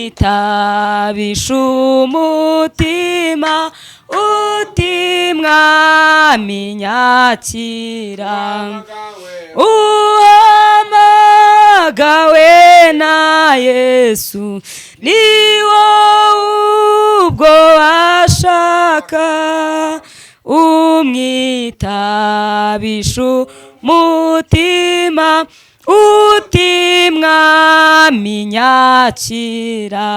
Umwitabisha umutima uti: "Mwami, nyakira." Uhamagawe na Yesu ni wowe ubwo washaka. Umwitabisha umutima uti: "Mwami, nyakira."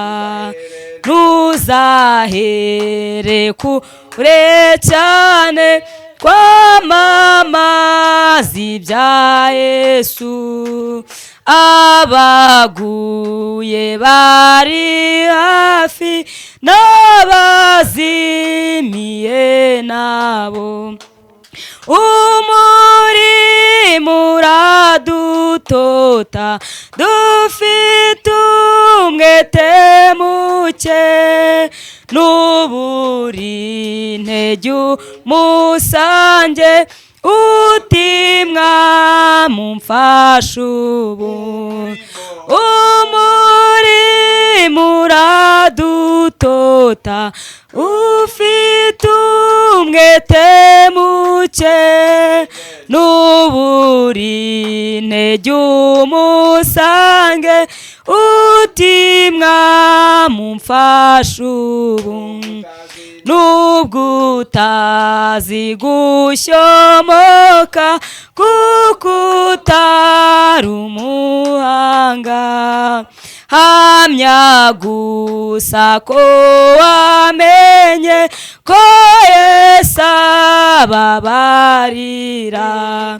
Ntuzahere kure cyane kwamamaza ibya Yesu. Abaguye bari hafi n'abazimiye nabo. Umurimo uradutota, dufite umwete muke. N'uburi intege, umusange uti: "Mwami, umfashe ubu." Umurimo uradutota, ufite umwete muke. N'uburi intege, umusange uti: "Mwami, umfashe ubu." Nubwo utazi gushyomoka kuko utari umuhanga, hamya gusa ko wamenye ko Yesu ababarira.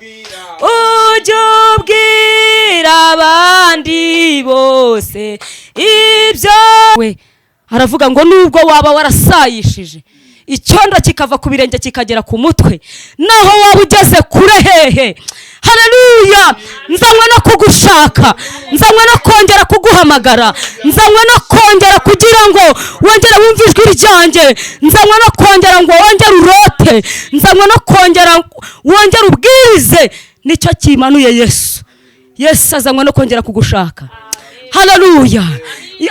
Ujye ubwira abandi bose ibyo we aravuga ngo nubwo waba warasayishije icyondo kikava ku birenge kikagera ku mutwe, naho waba ugeze kure hehe, haleluya, nzanywe no kugushaka, nzanywe no kongera kuguhamagara, nzanywe no kongera kugira ngo wongere wumve ijwi ryanjye, nzanywe no kongera ngo wongere urote, nzanywe no kongera wongere ubwirize. Nicyo kimanuye Yesu. Yesu azanywe no kongera kugushaka. Haleluya,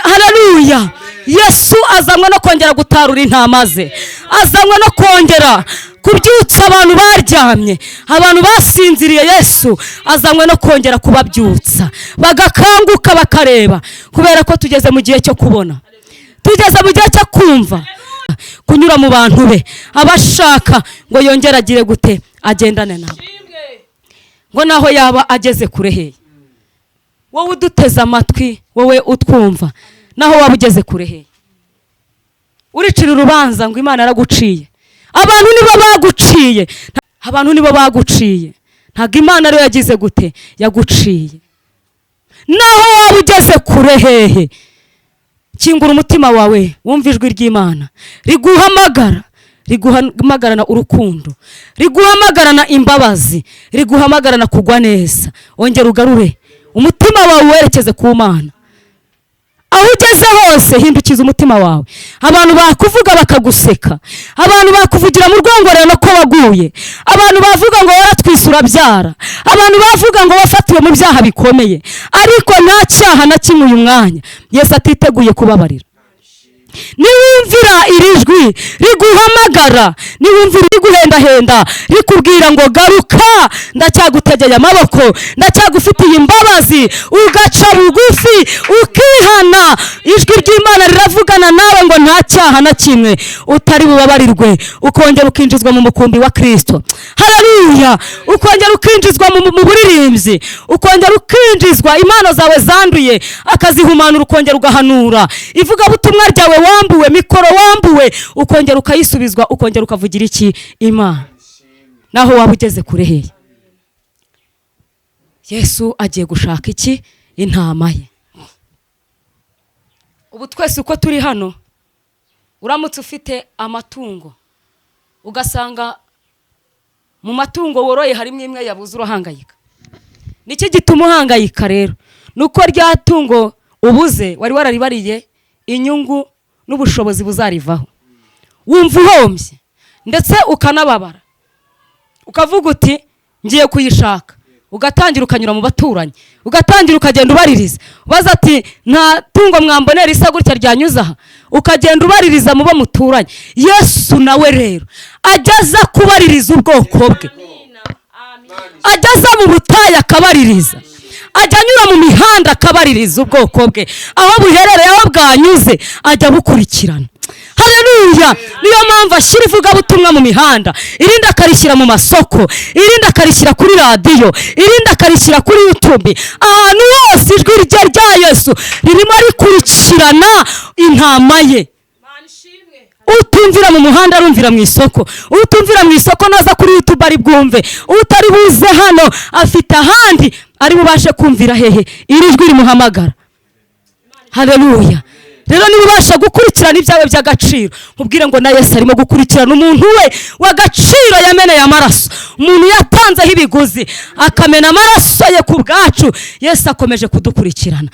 haleluya! Yesu azanywe no kongera gutarura intama ze, azanywe no kongera kubyutsa abantu baryamye, abantu basinziriye. Yesu azanywe no kongera kubabyutsa bagakanguka, bakareba, kubera ko tugeze mu gihe cyo kubona, tugeze mu gihe cyo kumva. Kunyura mu bantu be abashaka ngo yongere agire gute? Agendane nabo, ngo naho yaba ageze kure hehe. Wowe uduteze amatwi, wowe utwumva, naho waba ugeze kure hehe, uricira urubanza ngo Imana yaraguciye. Abantu nibo baguciye, abantu nibo baguciye, ntabwo Imana ariyo yagize gute? Yaguciye. Naho waba ugeze kure hehe, kingura umutima wawe wumva ijwi ry'Imana riguhamagara, riguhamagarana urukundo, riguhamagarana imbabazi, riguhamagarana kugwa neza. Ongera ugarure umutima wawe werekeze ku Mana. Aho ugeze hose, hindukiza umutima wawe. Abantu bakuvuga bakaguseka, abantu bakuvugira mu rwongorero ko waguye, abantu bavuga ngo waratwise urabyara, abantu bavuga ngo wafatiwe mu byaha bikomeye, ariko nta cyaha na kimwe uyu mwanya Yesu atiteguye kubabarira. Niwumvira iri jwi riguhamagara, niwumvira riguhendahenda, rikubwira ngo: "Garuka, ndacyagutegeye amaboko, ndacyagufitiye imbabazi," ugaca bugufi ukihana, ijwi ry'Imana riravugana nawe ngo nta cyaha na kimwe utari bubabarirwe, ukongera ukinjizwa mu mukumbi wa Kirisito. Haleluya! Ukongera ukinjizwa mu buririmbyi, ukongera ukinjizwa impano zawe zanduye akazihumanura, ukongera ugahanura. Ivugabutumwa ryawe wambuwe, mikoro wambuwe, ukongera ukayisubizwa, ukongera ukavugira iki? Imana. Naho waba ugeze kure hehe, Yesu agiye gushaka iki? Intama ye. Ubu twese uko turi hano, uramutse ufite amatungo ugasanga mu matungo woroye harimo imwe yabuze, urahangayika. Niki gituma uhangayika rero? Ni uko rya tungo ubuze wari wararibariye inyungu n'ubushobozi buzarivaho. Wumva uhombye, ndetse ukanababara, ukavuga uti: "Ngiye kuyishaka." Ugatangira ukanyura mu baturanyi, ugatangira ukagenda ubaririza, ubaza ati nta tungo mwambonera isa gutya ryanyuze aha, ukagenda ubaririza mu bo muturanye. Yesu nawe rero ageza kubaririza ubwoko bwe, ageza mu butayu akabaririza, ajya anyura mu mihanda akabaririza ubwoko bwe, aho buherereye, aho bwanyuze ajya abukurikirana. Haleluya! Niyo mpamvu ashyira ivugabutumwa mu mihanda, irindi akarishyira mu masoko, irindi akarishyira kuri radiyo, irindi akarishyira kuri YouTube. Ahantu hose ijwi rye rya Yesu ririmo rikurikirana intama ye. Utumvira mu muhanda arumvira mu isoko, utumvira mu isoko naza kuri YouTube ari bwumve, utari buze hano afite ahandi ari bubashe kumvira hehe iri jwi rimuhamagara. Haleluya! Rero niba ubasha gukurikirana ibyawe by'agaciro, nkubwire ngo na Yesu arimo gukurikirana umuntu we w'agaciro yameneye amaraso, umuntu yatanzeho ibiguzi akamena amaraso ye ku bwacu. Yesu akomeje kudukurikirana,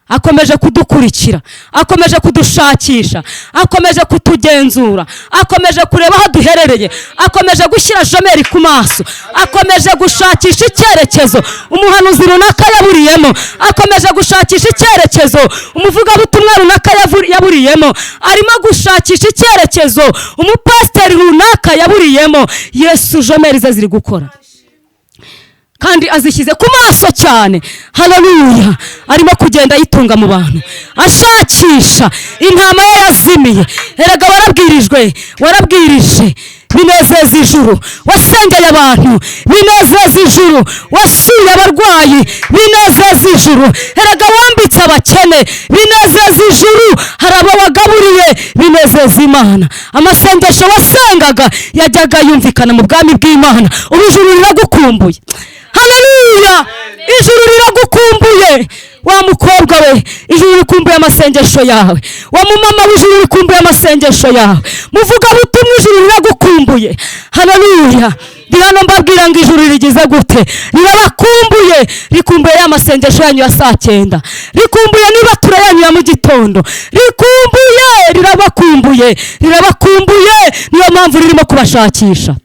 akomeje kudukurikira, akomeje kudushakisha, akomeje kutugenzura, akomeje kureba aho duherereye, akomeje gushyira jomeri ku maso, akomeje gushakisha icyerekezo umuhanuzi runaka yaburiyemo, akomeje gushakisha icyerekezo umuvugabutumwa runaka yaburiyemo, arimo gushakisha icyerekezo umupasiteri runaka yaburiyemo. Yesu jomeri ze ziri gukora kandi azishyize ku maso cyane. Haleluya! Arimo kugenda ayitunga mu bantu, ashakisha intama ye yazimiye. Erega warabwirijwe, warabwirije binezeza ijuru, wasengeye abantu binezeza ijuru, wasuye abarwayi binezeza ijuru, erega wambitse abakene binezeza ijuru, hari abo wagaburiye binezeza Imana. Amasengesho wasengaga yajyaga yumvikana mu bwami bw'Imana. Ubu ijuru riragukumbuye. Haleluya! Ijuru riragukumbuye wa mukobwa we, ijuru rikumbuye amasengesho yawe. Wa mumama we, ijuru rikumbuye amasengesho yawe. Muvugabutumwa, ijuru riragukumbuye. Haleluya! Ndi hano mbabwira ngo ijuru rigize gute? Rirabakumbuye. Rikumbuye ya masengesho yanyu ya saa 9, rikumbuye nibatura yanyu ya mu gitondo, rikumbuye, rirabakumbuye, rirabakumbuye. Niyo mpamvu ririmo kubashakisha.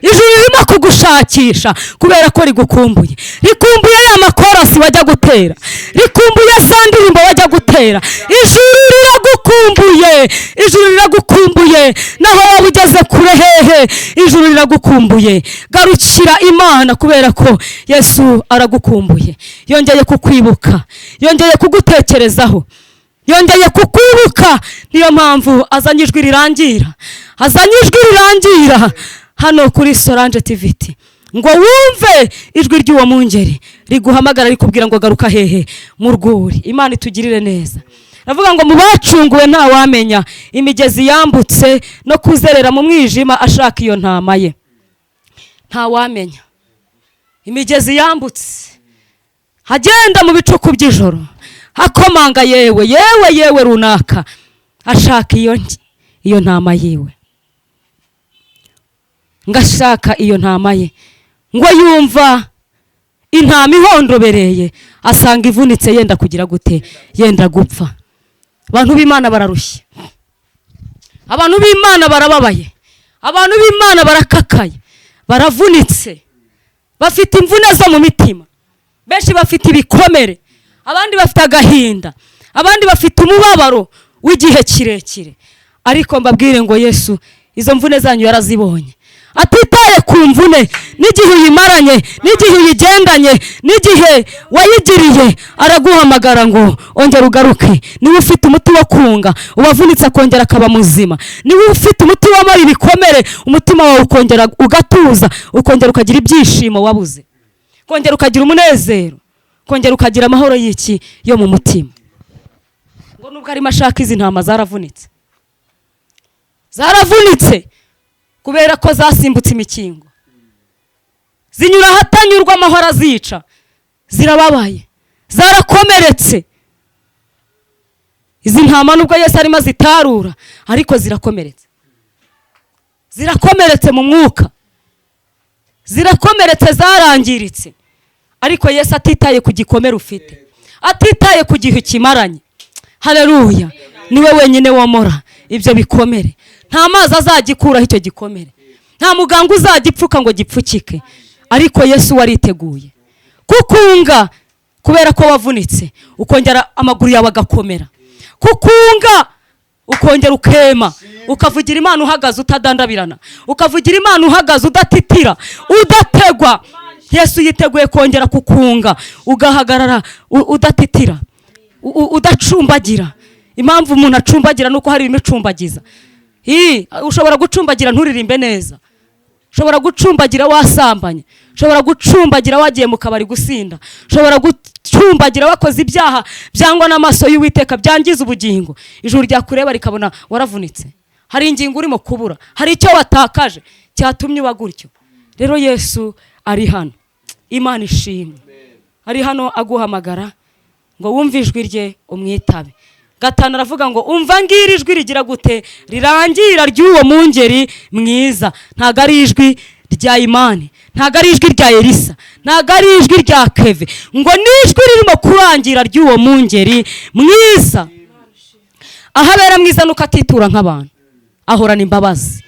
Ijuru ririmo kugushakisha kubera ko rigukumbuye. Rikumbuye ya makorasi wajya gutera, rikumbuye za ndirimbo wajya gutera. Ijuru riragukumbuye, ijuru riragukumbuye. Naho waba ugeze kure hehe, ijuru riragukumbuye. Garukira Imana kubera ko Yesu aragukumbuye. Yongeye kukwibuka, yongeye kugutekerezaho, yongeye kukwibuka. Niyo mpamvu azanye ijwi rirangira, azanye ijwi rirangira hano kuri Solange TV ngo wumve ijwi ry'uwo mungeri riguhamagara rikubwira ngo garuka hehe? Mu rwuri. Imana itugirire neza. Aravuga ngo mu bacunguwe ntawamenya imigezi yambutse no kuzerera mu mwijima ashaka iyo ntama ye. Ntawamenya imigezi yambutse, agenda mu bicuku by'ijoro akomanga yewe yewe yewe runaka, ashaka iyo ntama yiwe, ngashaka iyo ntama ye. Ngo yumva intama ihondobereye, asanga ivunitse yenda kugira gute? Yenda gupfa. Abantu b'Imana bararushye, abantu b'Imana barababaye, abantu b'Imana barakakaye, baravunitse, bafite imvune zo mu mitima. Benshi bafite ibikomere, abandi bafite agahinda, abandi bafite umubabaro w'igihe kirekire. Ariko mbabwire ngo Yesu izo mvune zanyu yarazibonye, atitaye ku mvune n'igihe uyimaranye, n'igihe uyigendanye, n'igihe wayigiriye. Araguhamagara ngo ongera ugaruke. Niba ufite umuti wo kunga uwavunitse akongera akaba muzima, niba ufite umuti womora ibikomere, umutima wawe ukongera ugatuza, ukongera ukagira ibyishimo wabuze, ukongera ukagira umunezero, ukongera ukagira amahoro y'iki yo mu mutima. Ngo nubwo arimo ashaka izi ntama zaravunitse, zaravunitse kubera ko zasimbutse imikingo, zinyura ahatanyurwa amahoro azica, zirababaye, zarakomeretse. Izi ntama nubwo Yesu arimo azitarura, ariko zirakomeretse, zirakomeretse mu mwuka, zirakomeretse, zarangiritse. Ariko Yesu atitaye ku gikomere ufite, atitaye ku gihe ukimaranye. Haleluya! Niwe wenyine womora ibyo bikomere. Nta mazi azagikuraho icyo gikomere, nta muganga uzagipfuka ngo gipfukike. Ariko Yesu wariteguye kukunga kubera ko wavunitse, ukongera amaguru yawe agakomera, kukunga ukongera ukema, ukavugira Imana uhagaze utadandabirana, ukavugira Imana uhagaze udatitira, udategwa. Yesu yiteguye kongera kukunga ugahagarara udatitira, udacumbagira. Impamvu umuntu acumbagira ni uko hari ibimicumbagiza. Ushobora gucumbagira nturirimbe neza, ushobora gucumbagira wasambanye, ushobora gucumbagira wagiye mu kabari gusinda, ushobora gucumbagira wakoze ibyaha byangwa n'amaso y'Uwiteka, byangiza ubugingo. Ijuru ryakureba rikabona waravunitse, hari ingingo urimo kubura, hari icyo watakaje cyatumye uba gutyo. Rero Yesu ari hano, Imana ishimwe, ari hano aguhamagara ngo wumve ijwi rye umwitabe. 5 aravuga ngo umva ngiri ijwi rigira gute? Rirangira ry'uwo mungeri mwiza. Ntabwo ari ijwi rya Imani, ntabwo ari ijwi rya Elisa, ntabwo ari ijwi rya Keve, ngo ni ijwi ririmo kurangira ry'uwo mungeri mwiza. Aho abera mwiza nuko atitura nk'abantu, ahorana imbabazi.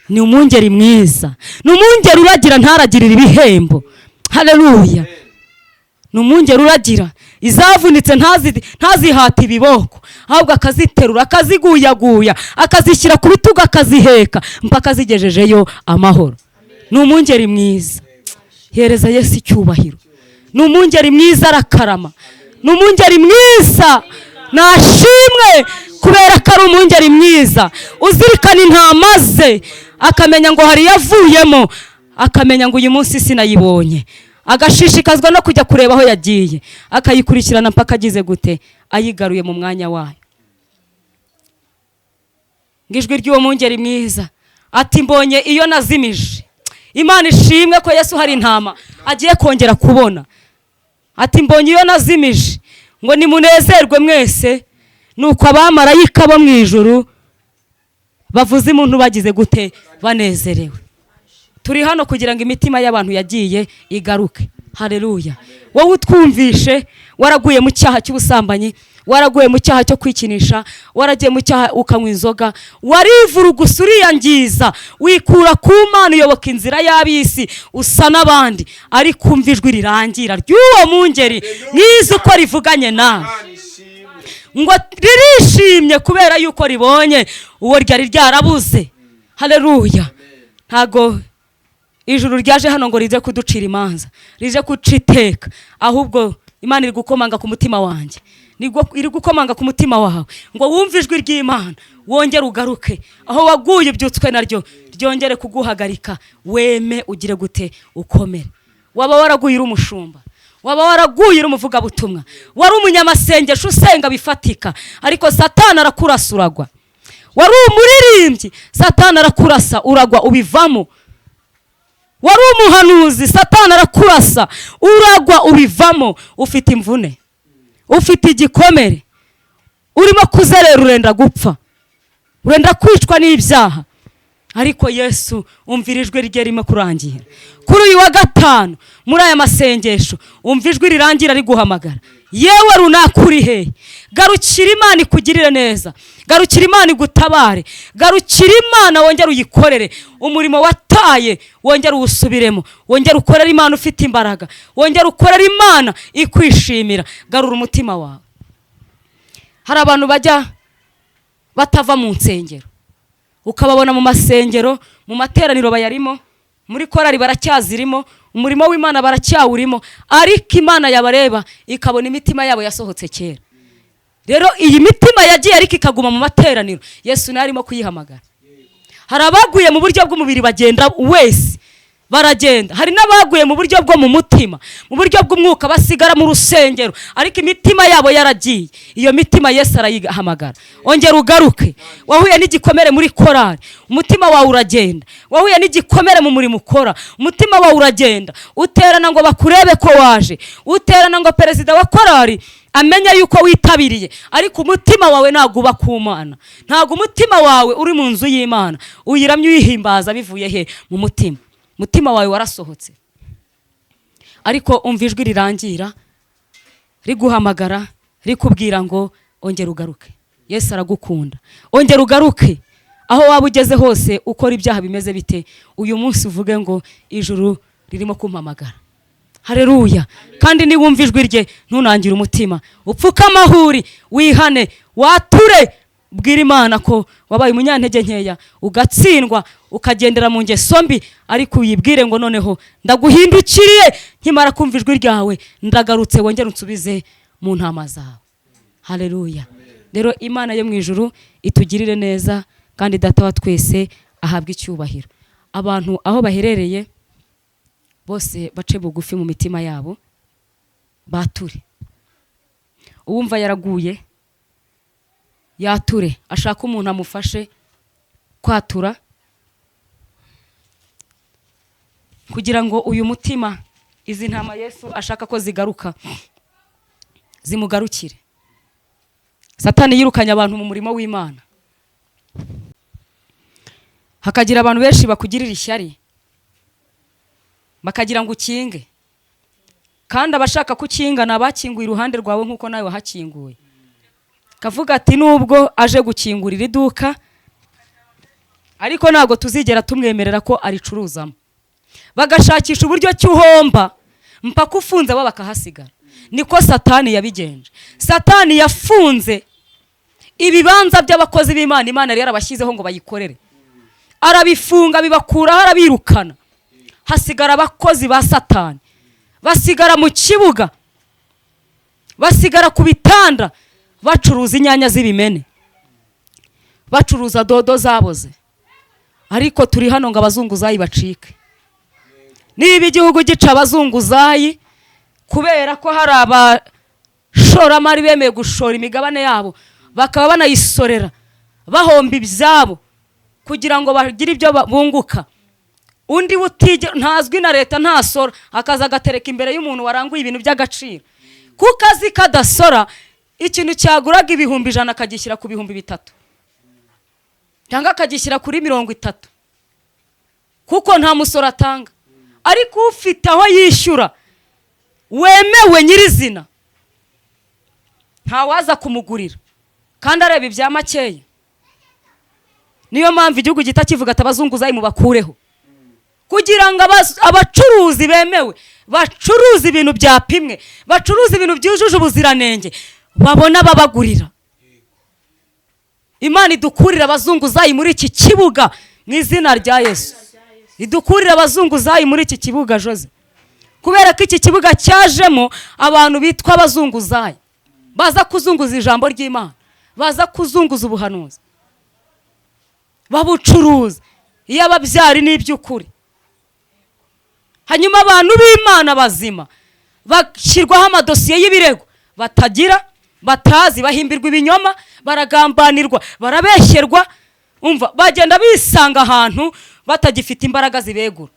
Ni umwungeri mwiza, ni umwungeri uragira ntaragirire ibihembo. Haleluya! Ni umwungeri uragira izavunitse ntazihate ibiboko, ahubwo akaziterura, akaziguyaguya, akazishyira ku bitugu, akaziheka mpaka azigejejeyo amahoro. Ni umwungeri mwiza. Hereza Yesu icyubahiro. Ni umwungeri mwiza, arakarama. Ni umwungeri mwiza, nashimwe kubera ko ari umwungeri mwiza uzirikana intama ze, akamenya ngo hari yavuyemo, akamenya ngo uyu munsi sinayibonye, agashishikazwa no kujya kureba aho yagiye, akayikurikirana mpaka agize gute? Ayigaruye mu mwanya wayo. Ngo ijwi ry'uwo mwungeri mwiza ati mbonye iyo nazimije. Imana ishimwe ko Yesu hari intama agiye kongera kubona. Ati mbonye iyo nazimije, ngo nimunezerwe mwese. Nuko abamarayika bo mu ijuru bavuze impundu bagize gute? Banezerewe. Turi hano kugira ngo imitima y'abantu yagiye igaruke. Haleluya! Wowe utwumvishe, waraguye mu cyaha cy'ubusambanyi, waraguye mu cyaha cyo kwikinisha, waragiye mu cyaha ukanywa inzoga, warivurugusa uriyangiza, wikura ku Mana, uyoboka inzira y'ab'isi, usa n'abandi, ariko umva ijwi rirangira ry'uwo mungeri mwiza uko rivuganye nawe, ngo ririshimye kubera yuko ribonye uwo ryari ryarabuze. Haleluya! Ntago ijuru ryaje hano ngo rize kuducira imanza, rize guca iteka, ahubwo Imana iri gukomanga ku mutima wanjye, iri gukomanga ku mutima wawe ngo wumve ijwi ry'Imana, wongere ugaruke aho waguye, ubyutswe naryo, ryongere kuguhagarika, weme, ugire gute? Ukomere. Waba waraguye uri umushumba, waba waraguye uri umuvugabutumwa, wari umunyamasengesho usenga bifatika, ariko Satani arakurasa uragwa. Wari umuririmbyi, Satani arakurasa uragwa, ubivamo. Wari umuhanuzi, Satani arakurasa uragwa, ubivamo. Ufite imvune, ufite igikomere, urimo kuzerera, urenda gupfa, urenda kwicwa n'ibyaha, ariko Yesu umvira ijwi rye ririmo kurangira kuri uyu wa gatanu muri aya masengesho. Umva ijwi rirangira riguhamagara: yewe runaka, uri hehe? Garukira Imana ikugirire neza, garukira Imana igutabare, garukira Imana wongere uyikorere. Umurimo wataye wongere uwusubiremo, wongere ukorere Imana ufite imbaraga, wongere ukorere Imana ikwishimira. Garura umutima wawe. Hari abantu bajya batava mu nsengero, ukababona mu masengero, mu materaniro bayarimo, muri korari baracyazirimo, umurimo w'Imana baracyawurimo, ariko Imana yabareba ikabona imitima yabo yasohotse kera. Rero iyi mitima yagiye ariko ikaguma mu materaniro, Yesu nawe arimo kuyihamagara. Hari abaguye mu buryo bw'umubiri bagenda wese baragenda, hari n'abaguye mu buryo bwo mu mutima, mu buryo bw'umwuka, basigara mu rusengero ariko imitima yabo yaragiye. Iyo mitima Yesu arayihamagara: ongera ugaruke. Wahuye n'igikomere muri korari, umutima wawe uragenda. Wahuye n'igikomere mu murimo ukora, umutima wawe uragenda. Uterana ngo bakurebe ko waje, uterana ngo perezida wa korari amenya yuko witabiriye, ariko umutima wawe ntabwo uba ku Mana, ntabwo umutima wawe uri mu nzu y'Imana uyiramye, uyihimbaza bivuye he? Mu mutima. Umutima wawe warasohotse. Ariko umva ijwi rirangira riguhamagara, rikubwira ngo ongera ugaruke. Yesu aragukunda. Ongera ugaruke. Aho waba ugeze hose, ukora ibyaha bimeze bite, uyu munsi uvuge ngo ijuru ririmo kumpamagara. Hareruya! Kandi niwumva ijwi rye, ntunangire umutima, upfuke amahuri, wihane, wature, bwira Imana ko wabaye umunyantege nkeya, ugatsindwa, ukagendera mu ngeso mbi, ariko uyibwire ngo: "Noneho ndaguhindukiriye, nkimara kumva ijwi ryawe ndagarutse, wongere unsubize mu ntama zawe." Hareruya! Rero Imana yo mu ijuru itugirire neza, kandi Data wa twese ahabwe icyubahiro. Abantu aho baherereye bose bace bugufi mu mitima yabo, bature. Uwumva yaraguye yature, ashaka umuntu amufashe kwatura, kugira ngo uyu mutima, izi ntama Yesu ashaka ko zigaruka, zimugarukire. Satani yirukanye abantu mu murimo w'Imana, hakagira abantu benshi bakugirira ishyari, bakagira ngo ukinge, kandi abashaka kukinga ni abakinguye iruhande rwawe nk'uko nawe wahakinguye. Kavuga ati: "Nubwo aje gukingurira iduka, ariko ntabwo tuzigera tumwemerera ko aricuruzamo." Bagashakisha uburyo ki uhomba mpaka ufunze, bo bakahasigara. Niko Satani yabigenje. Satani yafunze ibibanza by'abakozi b'Imana Imana yari yarabashyizeho ngo bayikorere, arabifunga, bibakuraho, arabirukana. Hasigara abakozi ba Satani, basigara mu kibuga, basigara ku bitanda, bacuruza inyanya z'ibimene, bacuruza dodo zaboze. Ariko turi hano ngo abazunguzayi bacike. Niba igihugu gica abazunguzayi kubera ko hari abashoramari bemeye gushora imigabane yabo, bakaba banayisorera, bahomba ibyabo kugira ngo bagire ibyo bunguka, undi utige ntazwi na leta, ntasora, akaza agatereka imbere y'umuntu waranguye ibintu by'agaciro, kuko azi ko adasora, ikintu cyaguraga 100,000 akagishyira ku 3000 cyangwa akagishyira kuri 30, kuko nta musoro atanga. Ariko ufite aho yishyura wemewe nyirizina, ntawaza kumugurira kandi areba ibya makeya. Niyo mpamvu igihugu gihita kivuga ati: "Abazunguzayi mubakureho," kugira ngo abacuruzi bemewe bacuruze ibintu byapimwe, bacuruze ibintu byujuje ubuziranenge, babone ababagurira. Imana idukurire abazunguzayi muri iki kibuga mu izina rya Yesu. Idukurire abazunguzayi muri iki kibuga, Jose, kubera ko iki kibuga cyajemo abantu bitwa abazunguzayi, baza kuzunguza ijambo ry'Imana, baza kuzunguza ubuhanuzi, babucuruza iyo ababyari n'iby'ukuri. Hanyuma abantu b'Imana bazima bashyirwaho amadosiye y'ibirego batagira, batazi, bahimbirwa ibinyoma, baragambanirwa, barabeshyerwa. Umva, bagenda bisanga ahantu batagifite imbaraga zibegura,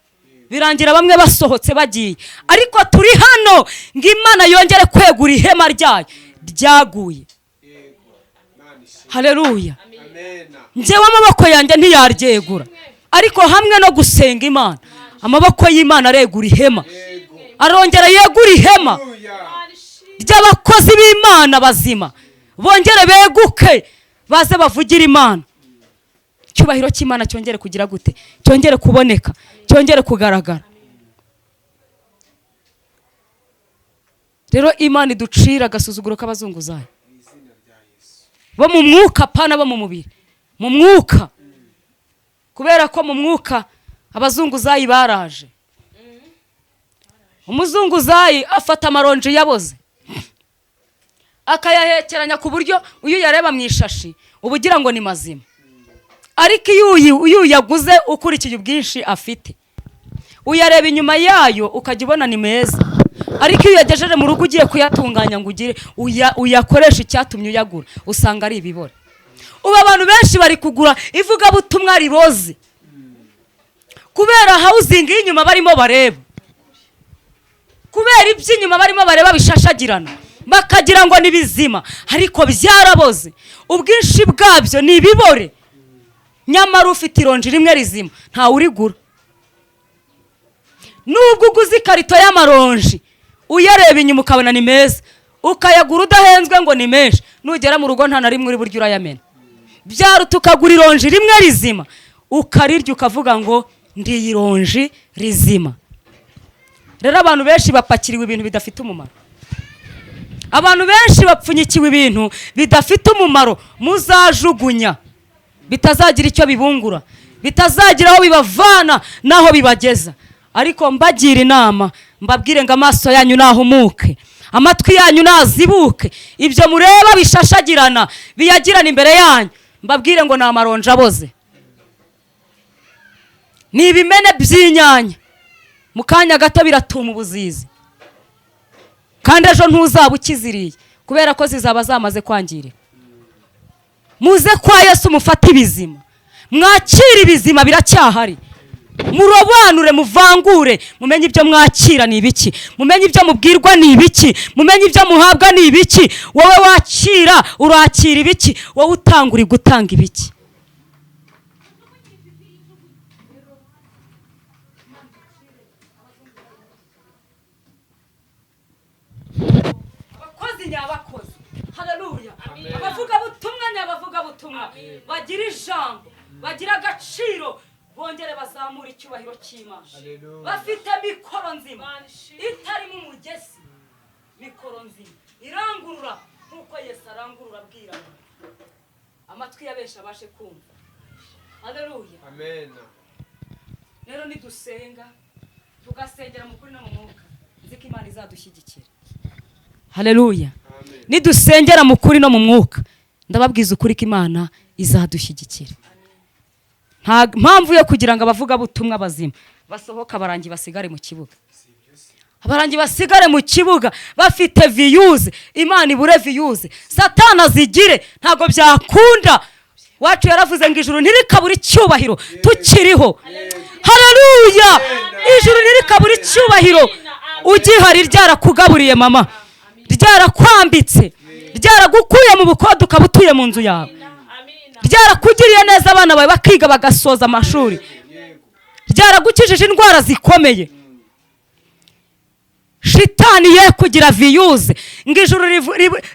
birangira bamwe basohotse bagiye. Ariko turi hano ngo Imana yongere kwegura ihema ryayo ryaguye. Haleluya! Njyewe amaboko yanjye ntiyaryegura, ariko hamwe no gusenga Imana, amaboko y'Imana aregura ihema, arongera yegura ihema ry'abakozi b'Imana bazima, bongere beguke, baze bavugire Imana. Icyubahiro cy'Imana cyongere kugira gute? Cyongere kuboneka, cyongere kugaragara. Rero Imana iducira agasuzuguro k'abazunguzayi bo mu mwuka, pana bo mu mubiri, mu mwuka, kubera ko mu mwuka abazunguzayi baraje. Umuzunguzayi afata amaronji yaboze, akayahekeranya ku buryo iyo uyareba mu ishashi uba ugira ngo ni mazima, ariko iyo uyaguze ukurikije ubwinshi afite, uyareba inyuma yayo ukajya ubona ni meza, ariko iyo uyagejeje mu rugo ugiye kuyatunganya ngo ugire uyakoreshe icyatumye uyagura, usanga ari ibibora. Ubu abantu benshi bari kugura ivugabutumwa riboze kubera housing y'inyuma barimo bareba, kubera iby'inyuma barimo bareba bishashagirana, bakagira ngo ni bizima, ariko byaraboze, ubwinshi bwabyo ni ibibore. Nyamara ufite ironji rimwe rizima ntawe urigura. Nubwo uguze ikarito y'amaronji, uyareba inyuma ukabona ni meza, ukayagura udahenzwe ngo ni menshi, nugera mu rugo nta na rimwe uri buryo urayamena. Byaruta ukagura ironji rimwe rizima, ukarirya, ukavuga ngo ndiye ironji rizima. Rero abantu benshi bapakiriwe ibintu bidafite umumaro, abantu benshi bapfunyikiwe ibintu bidafite umumaro muzajugunya, bitazagira icyo bibungura, bitazagira aho bibavana n'aho bibageza. Ariko mbagira inama, mbabwire ngo amaso yanyu nahumuke, amatwi yanyu nazibuke, ibyo mureba bishashagirana biyagirana imbere yanyu, mbabwire ngo ni amaronji aboze, ni ibimene by'inyanya, mu kanya gato biratuma ubuzizi, kandi ejo ntuzaba ukiziriye kubera ko zizaba zamaze kwangirika. Muze kwa Yesu mufate ibizima, mwakire ibizima, biracyahari. Murobanure, muvangure, mumenye ibyo mwakira ni ibiki, mumenye ibyo mubwirwa ni ibiki, mumenye ibyo muhabwa ni ibiki. Wowe wakira urakira ibiki? Wowe utanga uri gutanga ibiki? Abakozi nyabakozi, haleluya, abavugabutumwa nyabavugabutumwa, bagira ijambo, bagira agaciro, bongere bazamura icyubahiro cy'Imana. Bafite mikoro nzima itarimo umugesi, mikoro nzima irangurura nk'uko Yesu arangurura abwira amatwi ya benshi abashe kumva. Haleluya, amen. Rero nidusenga tugasengera mu kuri no mu mwuka, nzi ko Imana izadushyigikira. Haleluya. Nidusengera mu kuri no mu mwuka, ndababwiza ukuri ko Imana izadushyigikira. Nta mpamvu yo kugira ngo abavugabutumwa bazima basohoka, abarangi basigare mu kibuga, abarangi basigare mu kibuga bafite views, Imana ibure views, Satana azigire, ntabwo byakunda. Wacu yaravuze ngo ijuru ntirikabure icyubahiro tukiriho. Haleluya, ijuru ntirikabure icyubahiro ugihari, ryarakugaburiye mama, ryarakwambitse, ryaragukuye mu bukode ukaba utuye mu nzu yawe, ryarakugiriye neza, abana bawe bakiga bagasoza amashuri, ryaragukijije indwara zikomeye. Shitani ye kugira views ngo ijuru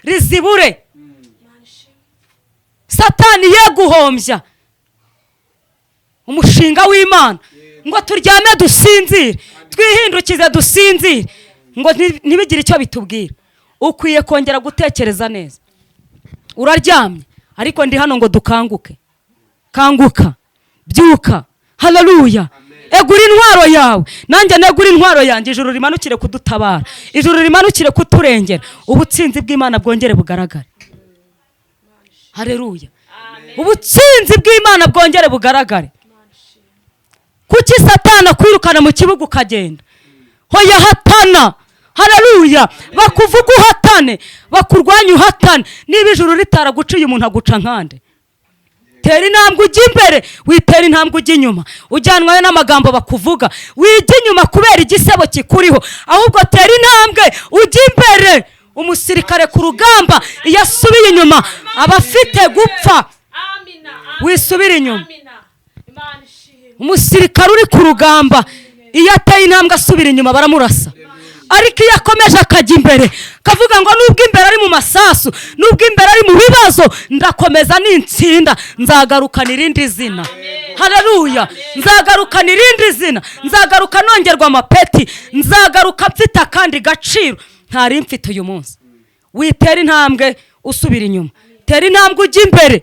rizibure, Satani ye guhombya umushinga w'Imana ngo turyame dusinzire, twihindukize dusinzire, ngo ntibigire icyo bitubwira. Ukwiye kongera gutekereza neza. Uraryamye, ariko ndi hano ngo dukanguke. Kanguka, byuka, haleluya. Egura intwaro yawe, nanjye negura intwaro yanjye, ijuru rimanukire kudutabara, ijuru rimanukire kuturengera, ubutsinzi bw'Imana bwongere bugaragare. Haleluya, ubutsinzi bw'Imana bwongere bugaragare. Kuki Satana kwirukana mu kibuga ukagenda? Hoya, hatana. Haleluya, bakuvuga uhatane, bakurwanya uhatane. Niba ijuru ritaraguciye umuntu aguca nkande. Tera intambwe ujya imbere, witera intambwe ujya inyuma, ujyanwayo n'amagambo bakuvuga, wijya inyuma kubera igisebo kikuriho, ahubwo tera intambwe ujya imbere. Umusirikare ku rugamba iyo asubiye inyuma aba afite gupfa. Wisubira inyuma. Umusirikare uri ku rugamba iyo ateye intambwe asubira inyuma baramurasa, ariko iyo akomeje akajya imbere kavuga ngo nubwo imbere ari mu masasu, nubwo imbere ari mu bibazo, ndakomeza n'insinda, nzagarukana irindi zina. Haleluya, nzagarukana irindi zina, nzagaruka nongerwa amapeti, nzagaruka mfite akandi gaciro ntari mfite uyu munsi. Witera intambwe usubira inyuma, tera intambwe ujya imbere,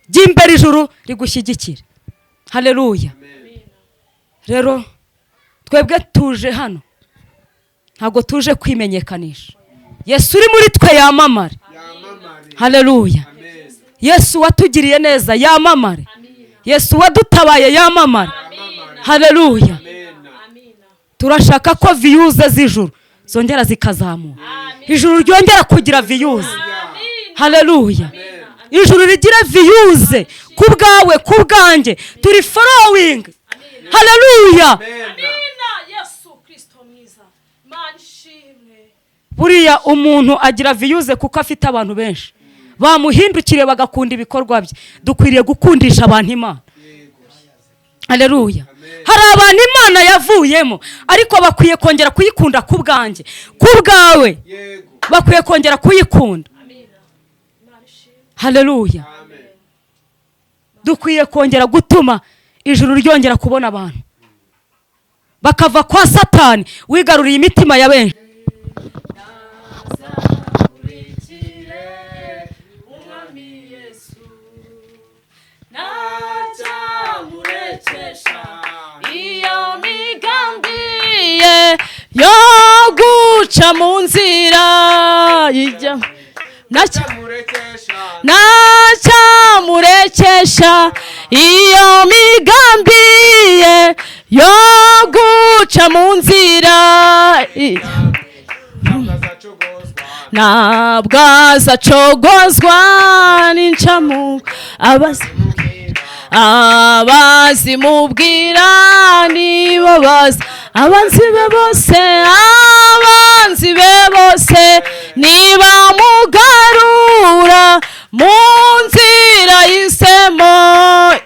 jya imbere ijuru rigushyigikira. Haleluya. Rero twebwe tuje hano ntabwo tuje kwimenyekanisha. Yesu uri muri twe yamamare. Haleluya. Yesu watugiriye neza yamamare. Yesu wadutabaye yamamare. Haleluya. Turashaka ko views z'ijuru zongera zikazamuka, ijuru ryongera kugira views. Haleluya, ijuru rigira views ku bwawe, ku bwanjye, turi following. Haleluya. Buriya umuntu agira views kuko afite abantu benshi bamuhindukire bagakunda ibikorwa bye. Dukwiriye gukundisha abantu Imana. Haleluya. Hari abantu Imana yavuyemo, ariko bakwiye kongera kuyikunda ku bwanjye, ku bwawe, bakwiye kongera kuyikunda. Haleluya. Dukwiye kongera gutuma ijuru ryongera kubona abantu. Bakava kwa Satani wigaruriye imitima ya benshi. Nkurikire Umwami Yesu, ntacyamurekesha iyo migambi ye yo guca mu nzira ijya. Ntacyamurekesha iyo migambi ye yo guca mu nzira. Ntabwo azacogozwa n'incamu. Abazimubwira nibo bazi abanzi be bose. Abanzi be bose nibamugarura mu nzira y'isemo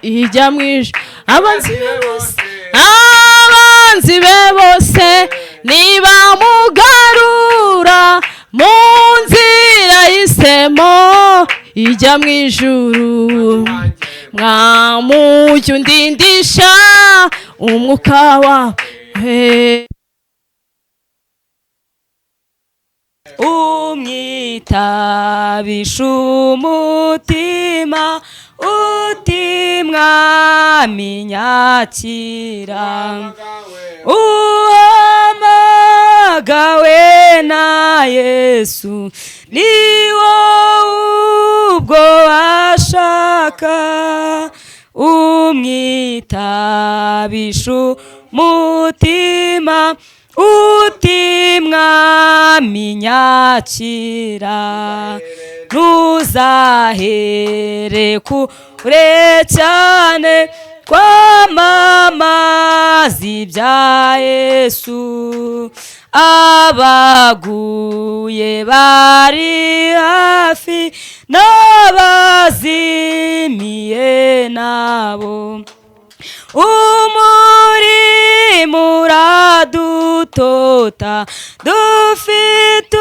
ijya mu ijuru. Abanzi be bose, abanzi be bose nibamugarura mu nzira y'isemo ijya mu ijuru. Mwamujya undindisha umwuka wawe. Umwitabisha umutima uti: "Mwami, nyakira." Uhamagawe na Yesu ni wowe ubwo washaka. Umwitabisha umutima uti: "Mwami, nyakira." Ntuzahere kure cyane kwamamaza ibya Yesu. Abaguye bari hafi n'abazimiye nabo. Umurimo uradutota, dufite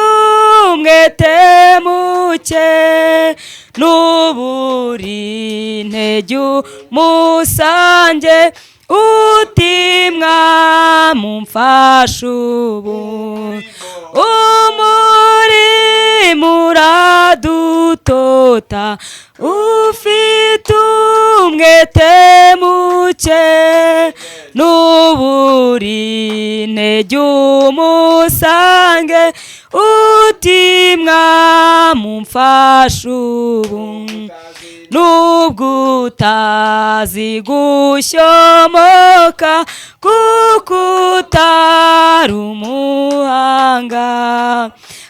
umwete muke. N'uburi intege umusange uti: "Mwamumfashe ubu." Umurimo uradutota, ufite umwete muke. N'uburi intege umusange uti: "Mwamumfashe ubu." Nubwo utazi gushyomoka kuko utari umuhanga,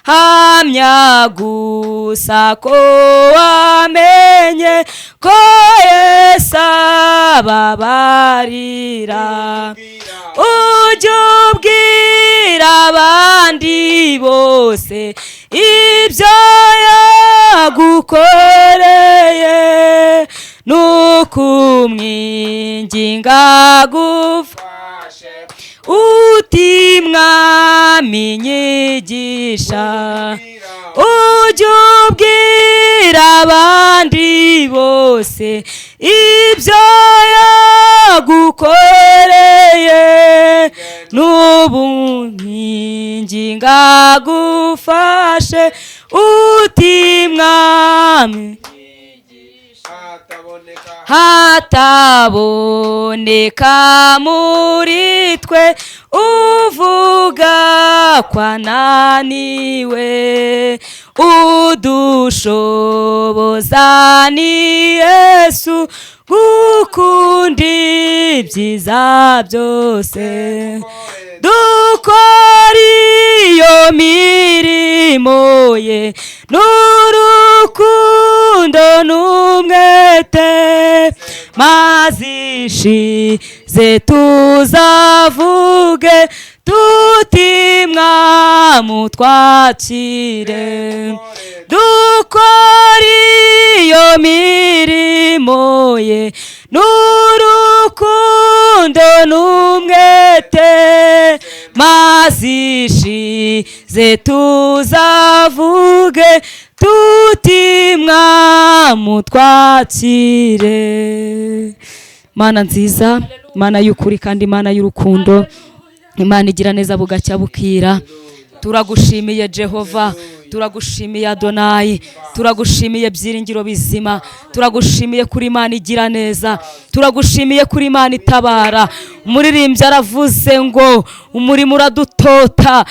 hamya gusa ko wamenye ko Yesu ababarira. Ujye ubwira abandi bose ibyo yagukoreye, nukumwinginga gufa uti: "Mwami, nyigisha." Ujye ubwira abandi bose ibyo yagukoreye, n'ubu nkinginga gufashe uti: "Mwami." Hataboneka muri twe uvuga kwananiwe. Udushoboza ni Yesu gukunda ibyiza byose. Dukora iyo mirimo ye n'urukundo n'umwete, maze ishize tuzavuge tuti: "Mwamutwakire." Dukora iyo mirimo ye n'urukundo n'umwete, maze ishize tuzavuge tuti: "Mwamutwakire." Mana nziza, Mana y'ukuri kandi Mana y'urukundo. Imana igira neza bugacya bukira. Turagushimiye Jehova, turagushimiye Adonayi, turagushimiye byiringiro bizima, turagushimiye kuri Imana igira neza, turagushimiye kuri Imana itabara. Umuririmbyi aravuze ngo umurimo uradutota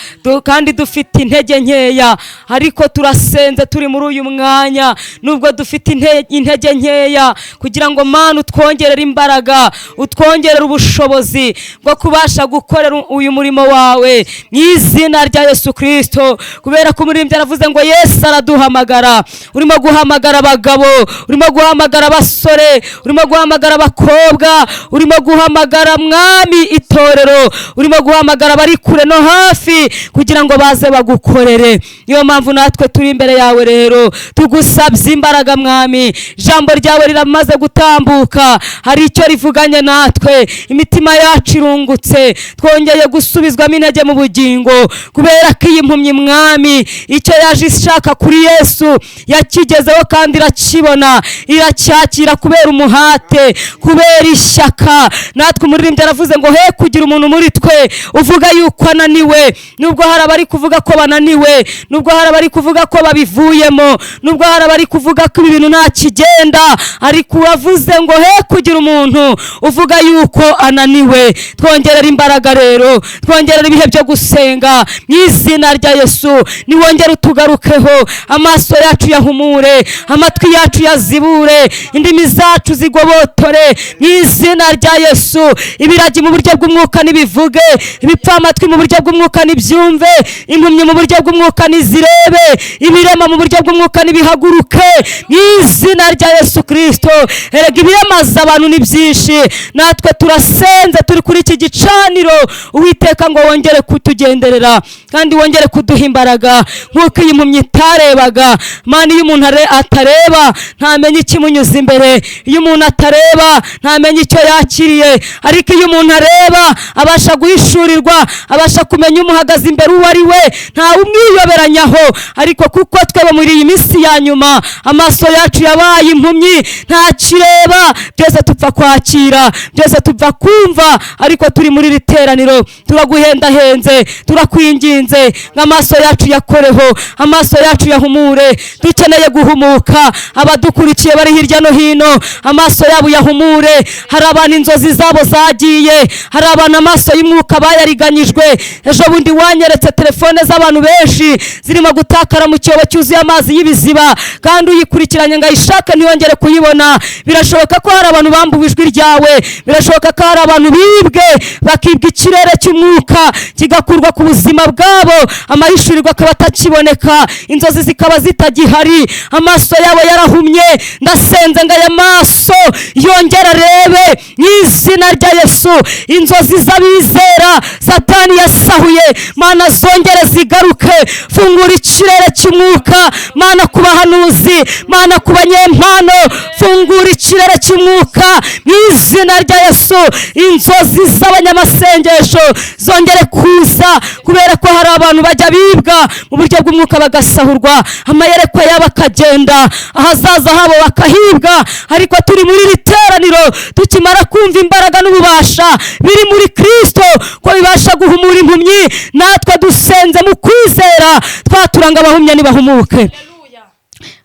kandi dufite intege nkeya, ariko turasenze turi muri uyu mwanya nubwo dufite intege nkeya, kugira ngo Mana utwongerere imbaraga, utwongerere ubushobozi bwo kubasha gukorera uyu murimo wawe mu izina rya Yesu Kristo. Kubera ko umuririmbyi aravuze ngo Yesu araduhamagara. Urimo guhamagara abagabo, urimo guhamagara abasore, urimo guhamagara abakobwa, urimo guhamagara Mwami itorero, urimo guhamagara abari kure no hafi kugira ngo baze bagukorere. Niyo mpamvu natwe turi imbere yawe rero tugusabye imbaraga Mwami. Ijambo ryawe riramaze gutambuka, hari icyo rivuganye natwe, imitima yacu irungutse, twongeye gusubizwamo intege mu bugingo, kubera ko iyi mpumyi Mwami icyo yaje ishaka kuri Yesu yakigezeho kandi irakibona, iracyakira kubera umuhate, kubera ishyaka. Natwe umuririmbyi aravuze ngo he kugira umuntu muri twe uvuga yuko ananiwe, nubwo hari abari kuvuga ko bananiwe, nubwo hari abari kuvuga ko babivuyemo, nubwo hari abari kuvuga ko ibi bintu nta kigenda, ariko uravuze ngo he kugira umuntu uvuga yuko ananiwe. Twongerera imbaraga rero, twongerera ibihe byo gusenga mu izina rya Yesu. Niwongere utugarukeho, amaso yacu yahumure, amatwi yacu yazibure, indimi zacu zigobotore mu izina rya Yesu. Ibiragi mu buryo bw'umwuka nibivuge, ibipfamatwi mu buryo bw'umwuka nibyumve, impumyi mu buryo bw'umwuka nizirebe, ibirema mu buryo bw'umwuka nibihaguruke mu izina rya Yesu Kristo. Erega ibiremaza abantu ni byinshi, natwe turasenze turi kuri iki gicaniro Uwiteka ngo wongere kutugenderera kandi wongere kuduha imbaraga nk'uko iyi mpumyi itarebaga. Mana, iyo umuntu atareba ntamenya ikimunyuze imbere, iyo umuntu atareba ntamenya icyo yakiriye, ariko iyo umuntu areba abasha guhishurirwa, abasha kumenya umuhagaze imbere uwo ari we, ntawe umwiyoberanyaho. Ariko kuko tweba muri iyi minsi ya nyuma amaso yacu yabaye impumyi, ntakireba, byose tupfa kwakira, byose tupfa kumva, ariko turi muri iri teraniro turaguhendahenze, turakwinginze ngo amaso yacu yakoreho, amaso yacu yahumure. Dukeneye guhumuka, abadukurikiye bari hirya no hino amaso yabo yahumure. Hari abantu inzozi zabo zagiye, hari abantu amaso y'umwuka bayariganyijwe. Ejo bundi wanyeretse telefone z'abantu benshi zirimo gutakara mu cyobo cyuzuye amazi y'ibiziba, kandi uyikurikiranye ngo ayishake ntiyongere kuyibona. Birashoboka ko hari abantu bambuwe ijwi ryawe, birashoboka ko hari abantu bibwe, bakibwa ikirere cy'umwuka kigakurwa ku buzima bwabo, amahishurirwa akaba atakiboneka, inzozi zikaba zitagihari, amaso yabo yarahumye. Ndasenze ngo aya maso yongere arebe mu izina rya Yesu. Inzozi z'abizera Satani yasahuye, Mana zongere zigaruke. Fungura ikirere cy'umwuka Mana ku bahanuzi, Mana ku banyempano, fungura ikirere cy'umwuka mu izina rya Yesu. Inzozi z'abanyamasengesho zongere kuza, kubera ko hari abantu bajya bibwa mu buryo bw'umwuka bagasahurwa, amayerekwa yabo akagenda, ahazaza habo bakahibwa. Ariko turi muri iri teraniro tukimara kumva imbaraga n'ububasha biri muri Kristo ko bibasha guhumura impumyi, natwe dusenze mu kwizera twaturanga abahumye nibahumuke,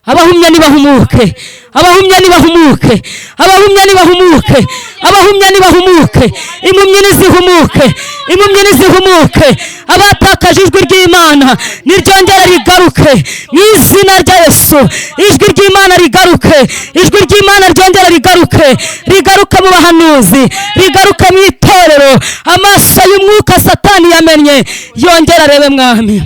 abahumye nibahumuke, abahumye nibahumuke, abahumye nibahumuke, abahumye nibahumuke, impumyi nizihumuke, impumyi nizihumuke. Abatakaje ijwi ry'Imana niryongere rigaruke mu izina rya Yesu. Ijwi ry'Imana rigaruke, ijwi ry'Imana ryongere rigaruke, rigaruke mu bahanuzi, rigaruke mu itorero. Amaso y'umwuka Satani yamennye yongere arebe Mwami.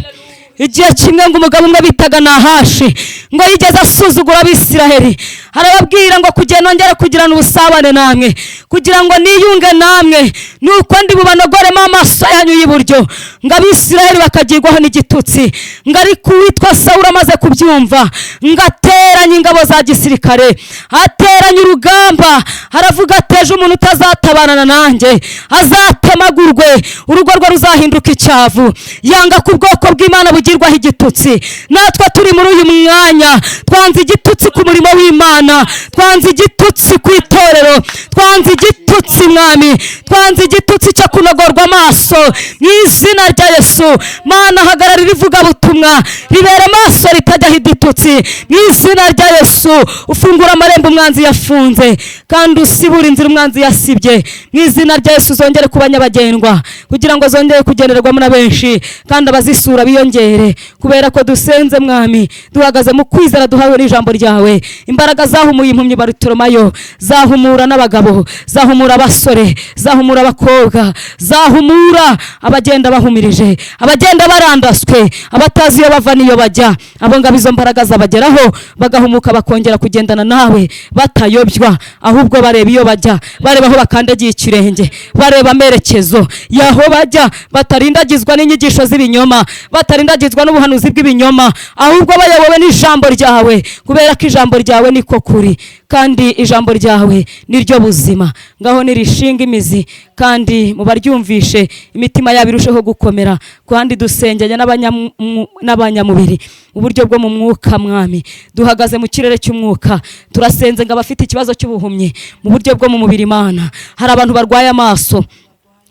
Igihe kimwe ngo umugabo umwe bitaga Nahashi ngo yigeze asuzugura Abisiraheli, arababwira ngo kugira nongere kugirana ubusabane namwe, kugira ngo niyunge namwe, nuko ndi bubanogoremo amaso yanyu y'iburyo. Ngo Abisiraheli bakagirwaho n'igitutsi. Ngo ariko uwitwa Sawuli amaze kubyumva, ngo ateranye ingabo za gisirikare, ateranye urugamba, aravuga ateje umuntu utazatabarana nanjye azatemagurwe, urugo rwe ruzahinduka icyavu. Yanga ku bwoko bw'Imana bugirwaho igitutsi. Natwe turi muri uyu mwanya twanze igitutsi ku murimo w'Imana, twanze igitutsi ku itorero, twanze igitutsi Igitutsi Mwami, twanze igitutsi cyo kunogorwa amaso mu izina rya Yesu. Mana, hagararira ivugabutumwa ribera amaso ritajyaho igitutsi mu izina rya Yesu. Ufungura amarembo umwanzi yafunze, kandi usibura inzira umwanzi yasibye mu izina rya Yesu. Zongere kuba nyabagendwa kugira ngo zongere kugenderwamo na benshi, kandi abazisura biyongere, kubera ko dusenze Mwami duhagaze mu kwizera duhawe n'ijambo ryawe. Imbaraga zahumuye impumyi Barutoromayo zahumura n'abagabo, zahumura abasore, zahumura abakobwa, zahumura abagenda bahumirije, abagenda barandaswe, abatazi iyo bava n'iyo bajya. Abo ngabo izo mbaraga zabageraho bagahumuka, bakongera kugendana nawe batayobywa, ahubwo bareba iyo bajya, bareba aho bakandagiye ikirenge, bareba amerekezo y'aho bajya, batarindagizwa n'inyigisho z'ibinyoma, batarindagizwa n'ubuhanuzi bw'ibinyoma, ahubwo bayobowe n'ijambo ryawe, kubera ko ijambo ryawe niko kuri, kandi ijambo ryawe niryo buzima. Ngaho nirishinga imizi, kandi mubaryumvishe imitima yabo irusheho gukomera. Kandi dusenganya n'abanyamubiri uburyo bwo mu mwuka. Mwami, duhagaze mu kirere cy'umwuka, turasenze ngo abafite ikibazo cy'ubuhumyi mu buryo bwo mu mubiri, Mana, hari abantu barwaye amaso,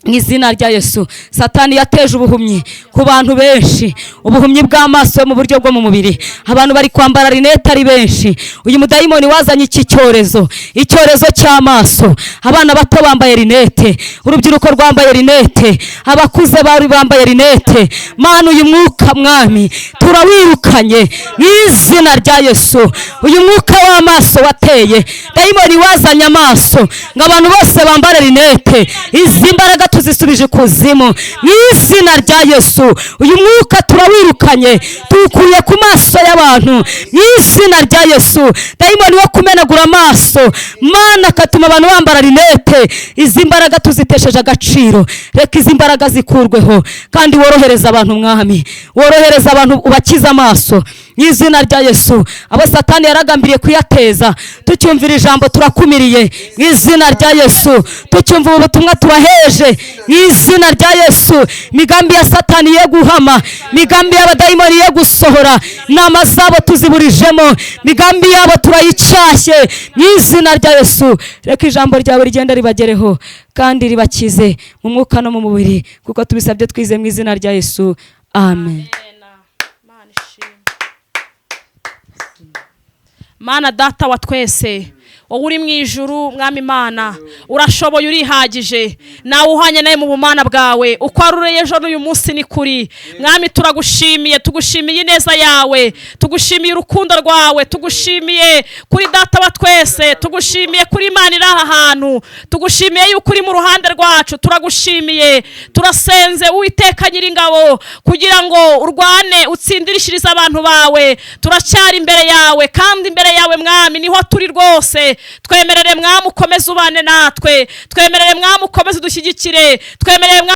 mu izina rya Yesu. Satani yateje ubuhumyi ku bantu benshi, ubuhumyi bw'amaso mu buryo bwo mu mubiri. Abantu bari kwambara rinete ari benshi. Uyu mudayimoni wazanye iki cyorezo, icyorezo cy'amaso. Abana bato bambaye rinete, urubyiruko rwambaye rinete, abakuze bari bambaye rinete. Mana, uyu mwuka Mwami turawirukanye mu izina rya Yesu. Uyu mwuka w'amaso wateye, dayimoni wazanye amaso ngo abantu bose bambare rinete, izi mbaraga tuzisubije ikuzimu mu izina rya Yesu. Uyu mwuka turawirukanye, tuwukuye ku maso y'abantu mu izina rya Yesu. Dayimoni wo kumenagura amaso, Mana, akatuma abantu bambara rinete, izi mbaraga tuzitesheje agaciro. Reka izi mbaraga zikurweho, kandi worohereza abantu Mwami, worohereza abantu, ubakize amaso mu izina rya Yesu. Abo Satani yaragambiriye kuyateza, tucyumvira ijambo turakumiriye mu izina rya Yesu. Tucyumva ubu butumwa turaheje mu izina rya Yesu. Imigambi ya Satani ye guhama, imigambi y'abadayimoni ye gusohora, inama zabo tuziburijemo, imigambi yabo turayicyashye mu izina rya Yesu. Reka ijambo ryawe rigenda ribagereho kandi ribakize mu mwuka no mu mubiri, kuko tubisabye twize mu izina rya Yesu, amen. Mana Data wa twese, wowe uri mu ijuru, Mwami Imana, urashoboye, urihagije, nawe uhanye nawe mu bumana bwawe. Uko warureye ejo n'uyu munsi ni kuri. Mwami, turagushimiye, tugushimiye ineza yawe, tugushimiye urukundo rwawe, tugushimiye kuri Data wa twese, tugushimiye kuri Imana iri aha hantu, tugushimiye yuko uri mu ruhande rwacu. Turagushimiye, turasenze Uwiteka Nyiringabo kugira ngo urwane utsindirishirize abantu bawe. Turacyari imbere yawe, kandi imbere yawe Mwami niho turi rwose. Twemerere Mwami ukomeze ubane natwe, twemerere Mwami ukomeze udushyigikire, twemerere Mwami.